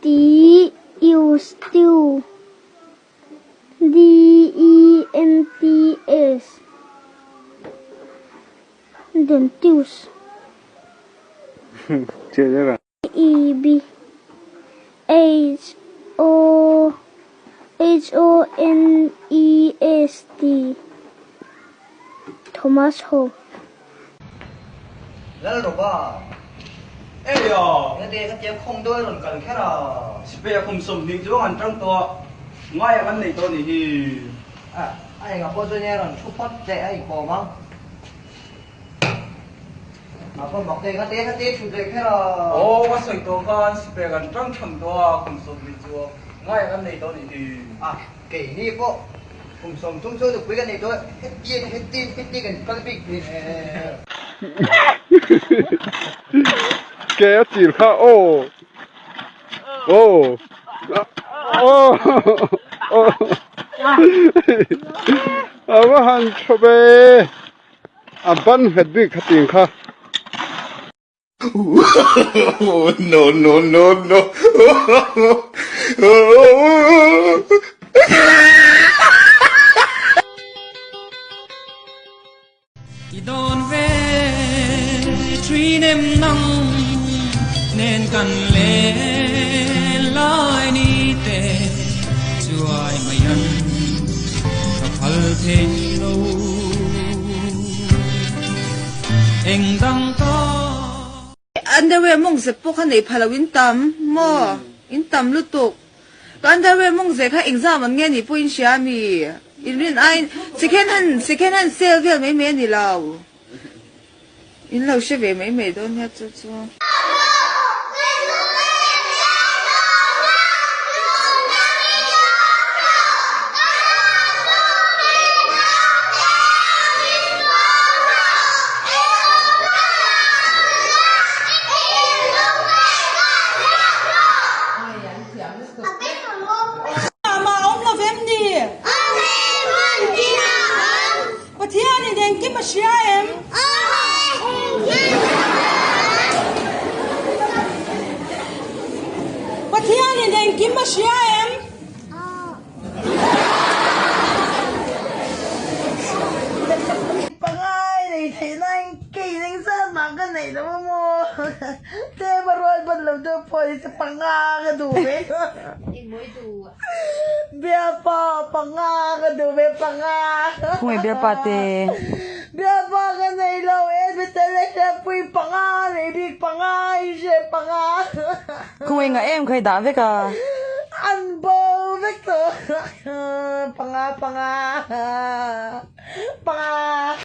T U Stew D E N T S Dentius E B H O H O N E S T Thomas Ho. Lalroba, Ei a! Engati khatia khawng dawi rawn kal kher a? Sipai a kum 20 chuang an tang tawh a, ngai ang an nei tawh a nih hi. A, a engah pawh chuan nia rawn thu phawt teh a inkawm a. A pawh mak te khatia khatia thut leh kher a. Aw, ka sawi tawh khan sipai kan tang tham tawh a, kum 20 chuang ngai ang an nei tawh a nih hi. A, keini pawh Kum 30 chu nupui kan nei tawh e, heti heti heti kan kal bik thin e. Ke a chil kha aw aw aw aw a va han tha ve a ban nghet bik kha ting kha. No no no no. I dawn ve thin em nang nen kan len lai ni te chuai mai an ka phal thei lo. Eng dang ta. Underwear mawng zep pawh kha nei pha lo in tam maw? In tam lutuk. Ka underwear mawng zeh kha engzam an nge nih pawh in hria mi? In rin aiin second hand second hand sale vel mai mai a ni lo. In lo hre ve mai mai dawn nia chu chu. Mah awm lo vem ni? Pathianin engkim a hria em? Pathianin engkim a hria em? Pangai nei theih nain kei eng zat mah ka neih lo a maw? Tlem a rual ban lo deuh pawh hi chu panga ka duh ve. Bialpa panga ka duh ve panga. Khawngaih bialpa te. Bialpa ka nei lo e bitel e hriatpui panga nei bik panga i hre panga. Khawngaih ngah em kha i dah vek a. An bo vek tawh panga panga panga.